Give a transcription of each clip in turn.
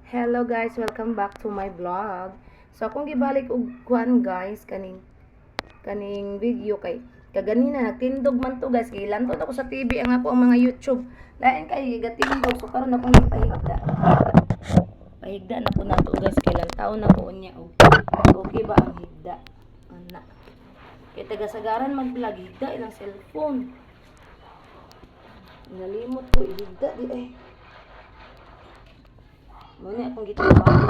Hello guys, welcome back to my vlog. So akong gibalik og kuan guys, kaning kaning video kay kaganina nagtindog man to guys, kay lanton ako sa TV ang ako ang mga YouTube. Lain kay gatindog, so karon akong gipahigda. Pahigda na po nato guys, kay lantaw na ko unya og okay ba ang higda. Ana. Kay taga-sagaran mag-vlog, higda ilang cellphone. Nalimot ko ihigda di ay. Muna akong gitrabaho.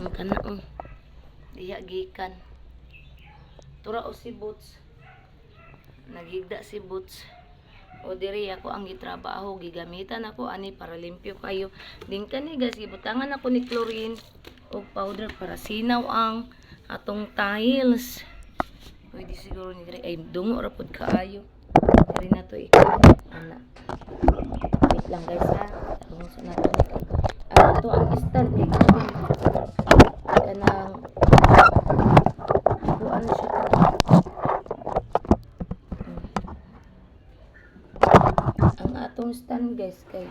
Ang kana oh. Diha gikan. Tura o si Boots. Naghigda si Boots. O diri ako ang gitrabaho, gigamitan ako ani para limpyo kayo. Din kani guys, gibutangan ako ni chlorine og powder para sinaw ang atong tiles. Pwede siguro ni diri ay dungo ra pud kaayo. Diri na to ikaw. Ana. Wait lang guys ha. Tarungon sa nato ni kay. Ang ato ang stand kay grabe. Kanang kuan siya. Ang atong stand guys kay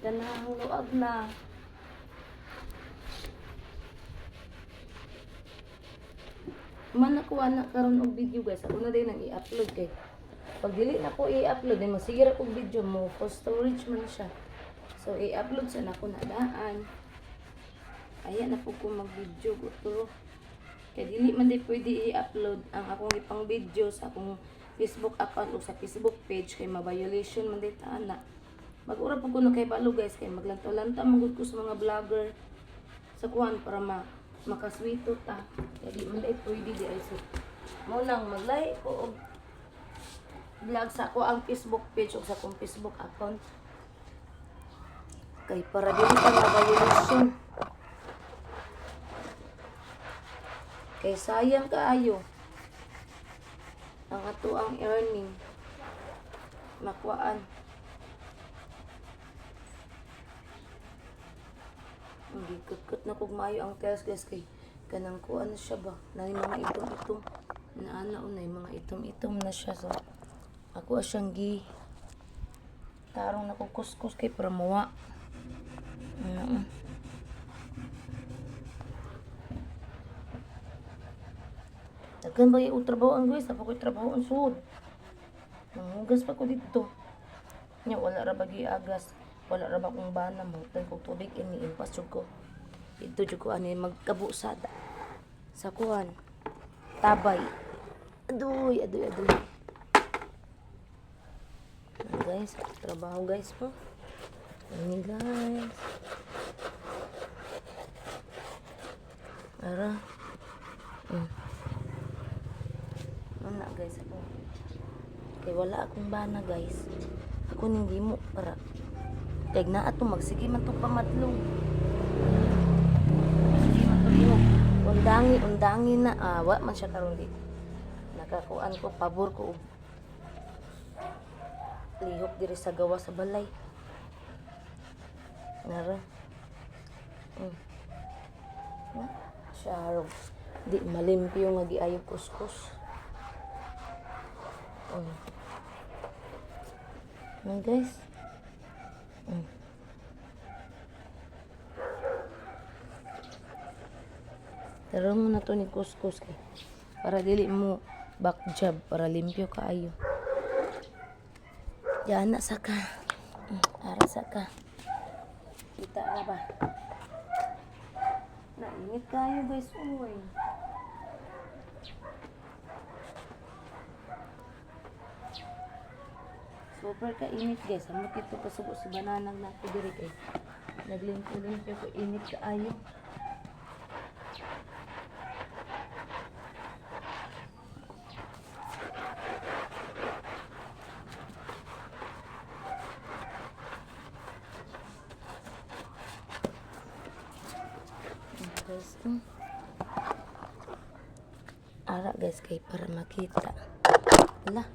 kanang luag na. Man ako ana karon og video guys. Ako na din ang i-upload kay pag dili na ko i-upload ay masira kog video mo for storage man siya. So i-upload sa nako na daan. Ayan na po ko mag-video gusto. Kay dili man di pwede i-upload ang akong ipang video sa akong Facebook account o sa Facebook page kay ma-violation man di ta ana. Mag-ura po ko na kay balo guys, kay maglantaw-lantaw man gud ko sa mga vlogger sa kuan para ma makaswito ta. Kay di man di pwede di ay, so mo nang maglahi ko og vlog sa ako ang Facebook page o sa akong Facebook account kay para dili ta ma-violation. Kay sayang kaayo ang ato ang earning makuan. Gikutkut na kog maayo ang tiles guys, kay kanang kuan na siya ba na mga itom-itom na ana o na mga itom-itom na siya, so ako siyang gi tarong na kog kuskus kay para muwa. Ano? Daghan ba yung trabaho ang guys? Ako ko'y trabaho ang sud. Nanghugas pa ko dito. Nya wala ra ba agas. Wala ra ba kong bana mo kog tubig ini impas jud ko. Dito jud ko ani magkabusada. Sa kuan. Tabay. Aduy, aduy, aduy. Ano, guys, trabaho guys po. Ano guys. Ara. Ano guys ako. Kay wala akong bana guys. Ako ning gimo para kay naa to magsige man tong pamadlong. Sige man to lihok. Undangi, undangi na ah, wa man siya karon di. Nakakuan ko pabor ko og lihok diri sa gawa sa balay. Nara. Na, siya harog. Di malimpyo nga giayo kuskus. Na guys. Tara mo na to ni kuskus kay para dili mo back job, para limpyo kaayo. Diyan na sa ka. Ara sa ka. Kita na ba? Nainit kayo guys. Uy. Super kainit guys. Amot ito kasugo sa banana nato diri kay naglimpyo-limpyo ko, init kaayo. Guys. Ara guys kay para makita. Ala.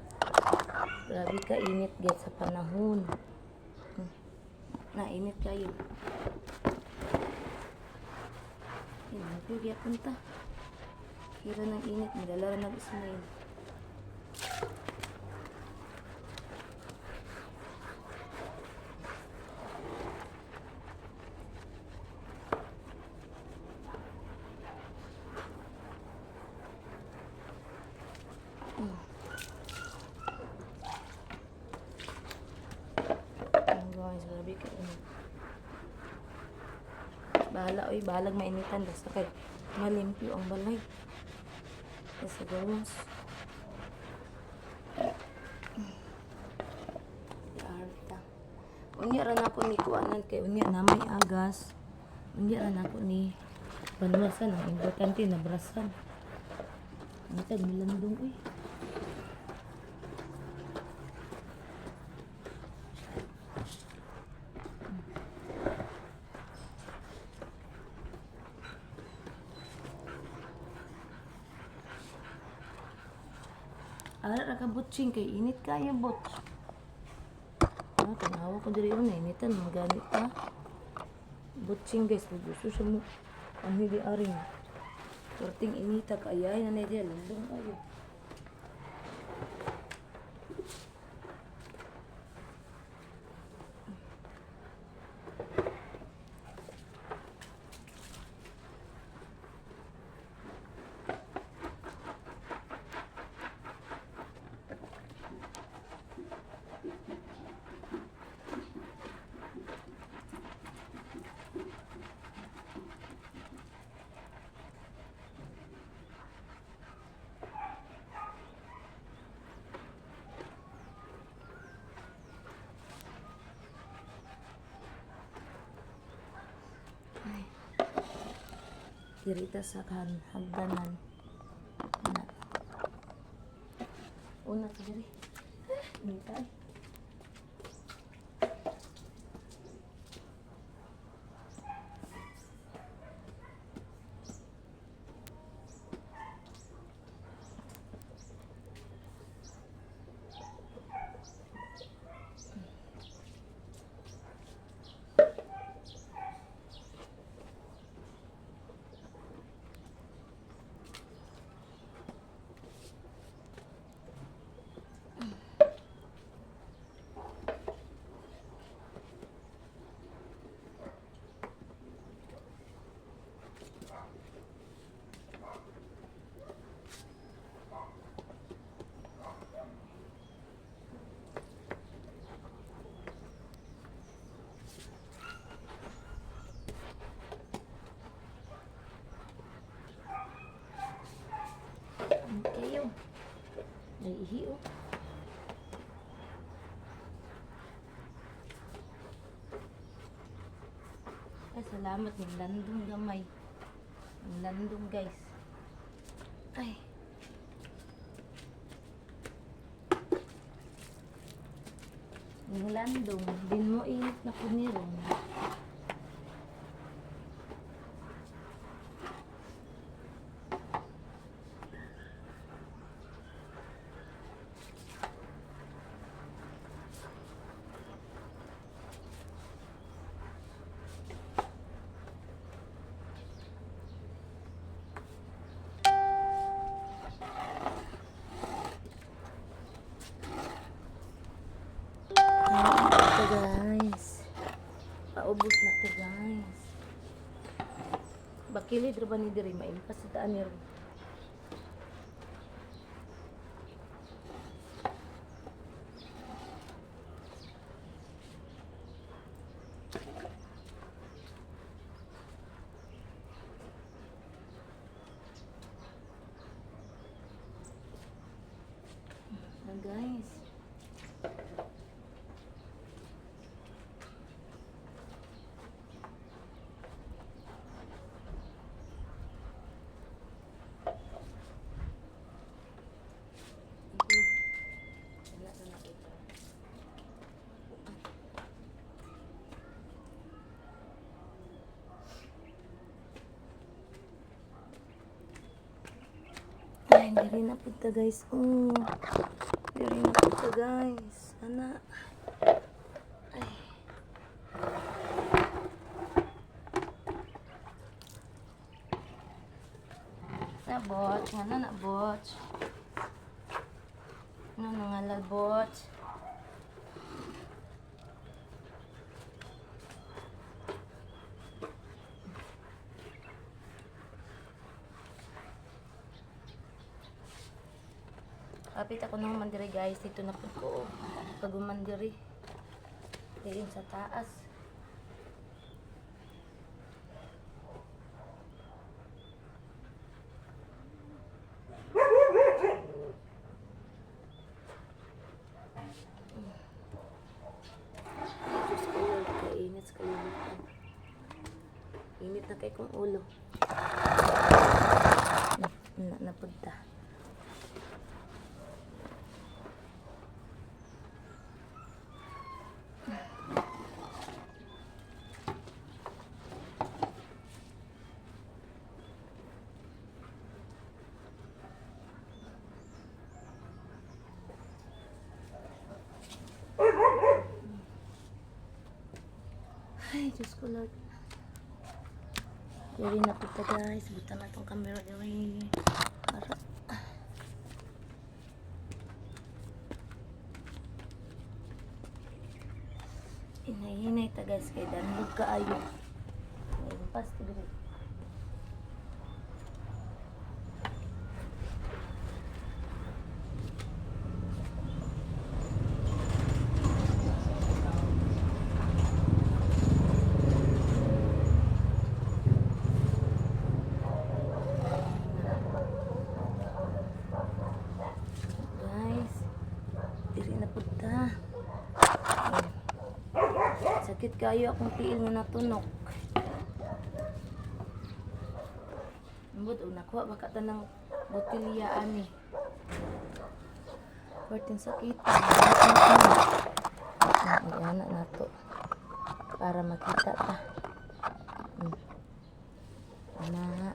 Grabe ka init guys sa panahon. Nainit kayo. Init yung gyapon ta. Kira ng init, madala ra nag-smile. Grabe ka init. Bahala oy, bahalag mainitan basta kay malimpyo ang balay. Sa gawas. Arta. Unya ra nako ni kuanan kay unya na may agas. Unya ra nako ni banwasan, ang importante na brasan. Ang tag milandong uy. Ara ra ka butching kay init kaya butch. Ah, tanawa ko diri na initan magamit pa. Butching guys, gusto siya mo. Ang hindi aring. Perting inita kaya na na diya landong kayo. Ay. Dirita sa kan hagdanan. Na. Una sa diri. Ah, inita ay. Kayo. Naihi oh. Ay, salamat ng landong gamay. Ng landong, guys. Ay. Ng landong, din mo init na kunirong. Ito, guys. Paubos na to, guys. Bakilid ra ba ni diri maimpas sa taan ni ron. Na, guys. Ito. Wala na ito. Ay, diri na punta, guys. Oh. Diri na punta, guys. Ana. Ay. Na bot, nga na bot. Ano nangalal bot? Kapit ako ng mandiri, guys. Dito na po ko. Pag umandiri. Diin sa taas. Diyos ko Lord, kainit sa kalibutan. Init na kay kong ulo. Na, napunta. Ay, Diyos ko Lord. Diri na punta, guys. Buta na tong camera diri. Para Hinay-hinay ta, guys, kay danlog kaayo. Ngayon pas diri. Guys, diri na punta. Sakit kayo akong tiil nga natunok. Ambot, oh, nakuha baka tanang botilya ani. Pertin sakit. Iana na to. Para makita ta. Ana.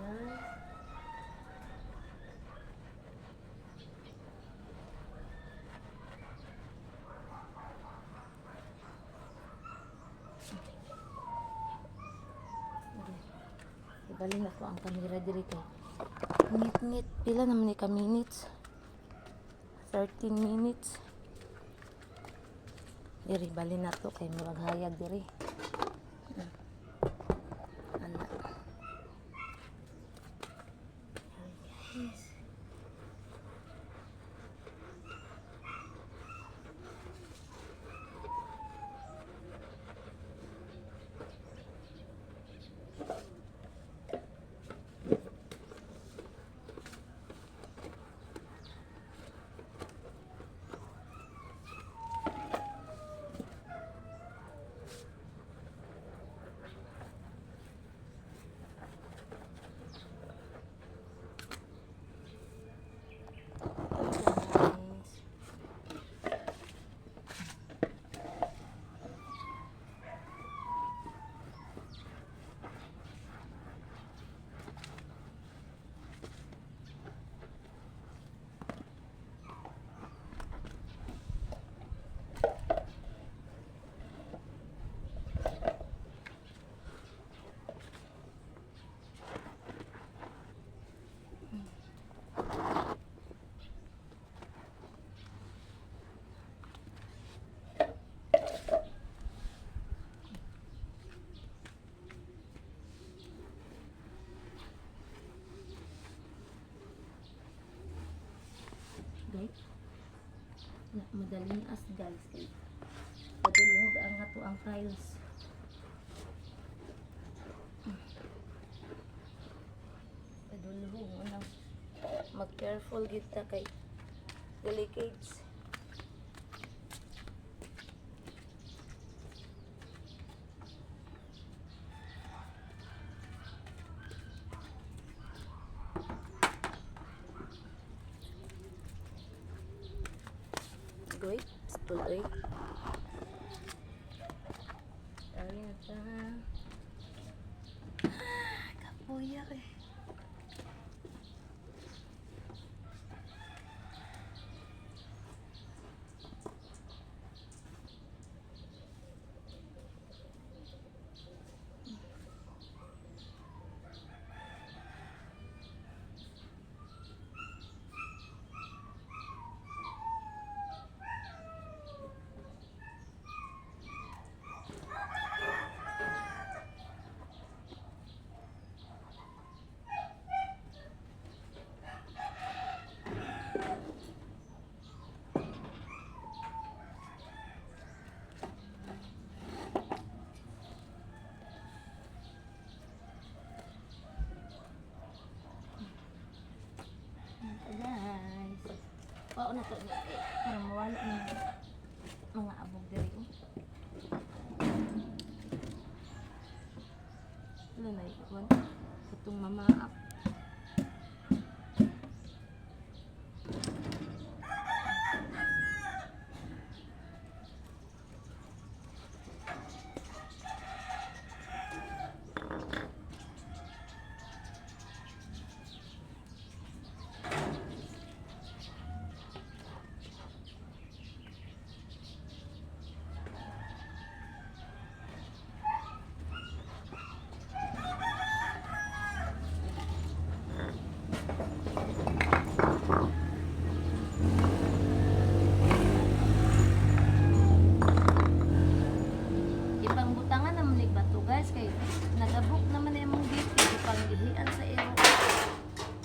Guys. Ibalin ako ang kamera diri kay ngit-ngit. Pila naman ni ka minutes? 13 minutes. Diri balin na to kay murag hayag diri. Ana. Ay, guys. Guys. Guys. Na, madaling as, guys, kay padulhog ang ato ang files. Padulhog mo nang mag-careful gid ta kay delicates. Goy, tuloy. Ay, na ta. Ah, kapuya eh. Pao na to niya eh, para mawala na mga abog diri oh. Wala na ikuan. Katong mamaap. Ipangbutangan naman ni bato guys kay nagabok naman na imong gate kay ipanggihian sa iro.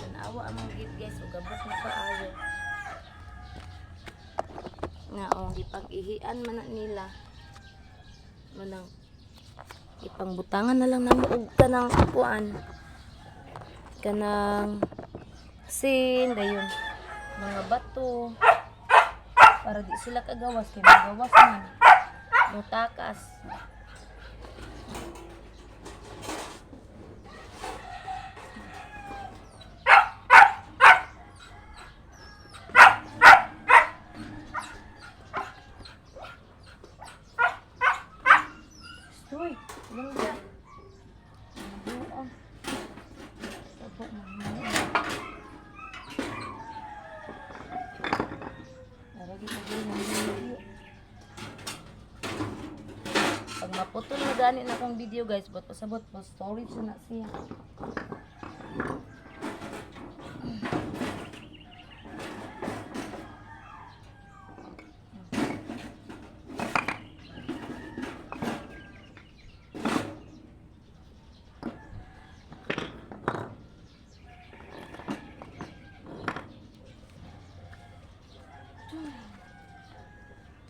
Tanawa among gate guys ug gabok na kaayo. Nga oh, gipag-ihian man na nila. Manang ipangbutangan na lang namo og kanang kuan. Kanang sin dayon mga bato para di sila kagawas kay magawas man mutakas. Uy, ganda. Nabuang. Sabo na. Naragi pa ng video. Pag maputol na gani na akong video guys, but pasabot po storage na siya.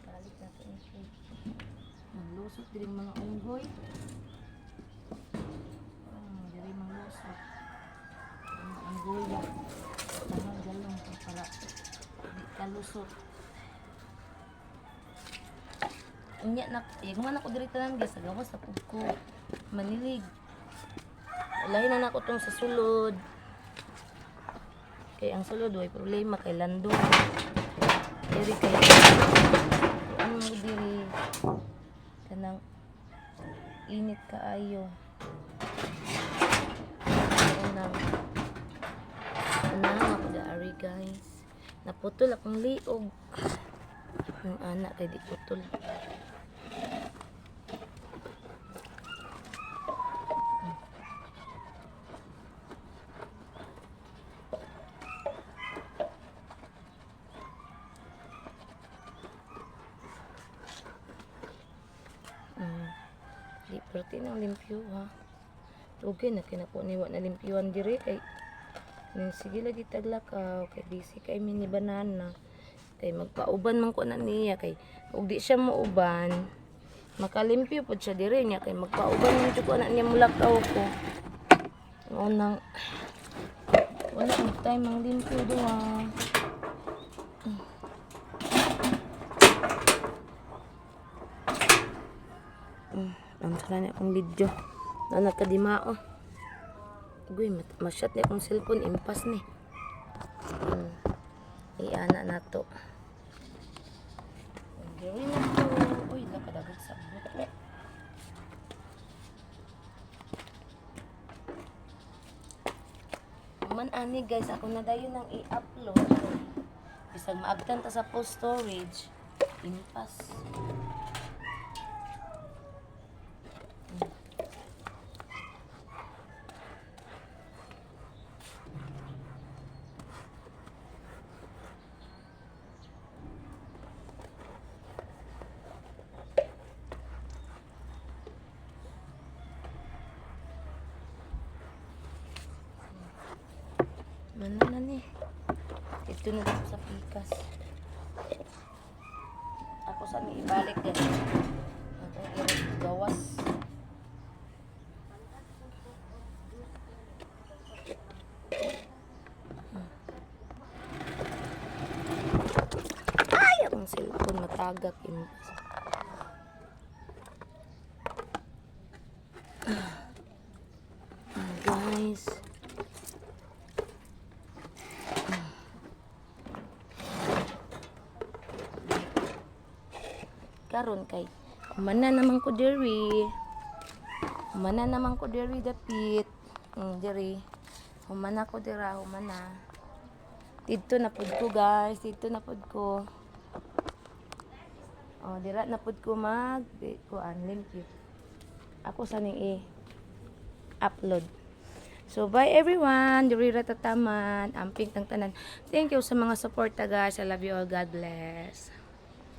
Balik natin yung cake. Maglusot din mga unggoy. Diri manglusot. Mga unggoy ba? Tangan galong para di kalusot. Unya na, yag man ako diri tanan guys, sa gawas sa pud ko. Manilig. Lahi na nako tong sa sulod. Kay ang sulod way problema kay landong. Diri kay ano mo diri kanang init kaayo. Unang unang ako daari guys. Naputol akong liog. Ang anak kay di putol. Di perti nang limpyo ha. Okay na kinapo ni wa na limpyuan dire kay ning sige lagi taglakaw kay busy kay mini banana kay magpauban man ko na niya kay ug di siya muuban makalimpyo pod siya dire niya kay magpauban man jud ko na niya mulakaw ko. Unang wala ang time ang limpyo duha. Ang sala niya akong video. Na nagkadimao. Uy, masyat niya akong cellphone. Impas ni. Iana na to. Gawin na to. Uy, nakadagat sa buto. Man ani guys, ako na dayon ang i-upload. Bisag maabtan ta sa post storage, impas. Mana na ni. Ito na dito sa pikas. Ako sa ni ibalik din. Ako gawas. Tagak impas. Ah, guys. Karon kay humana naman ko diri. Humana naman ko diri dapit. Diri. Humana ko dira, humana. Dito na pud ko, guys, dito na pud ko. Oh, dira na pud ko mag kuan limpyo. Ako sa ning i-upload. So, bye everyone. Diri ra tataman. Amping tang tanan. Thank you sa mga suporta, guys. I love you all. God bless.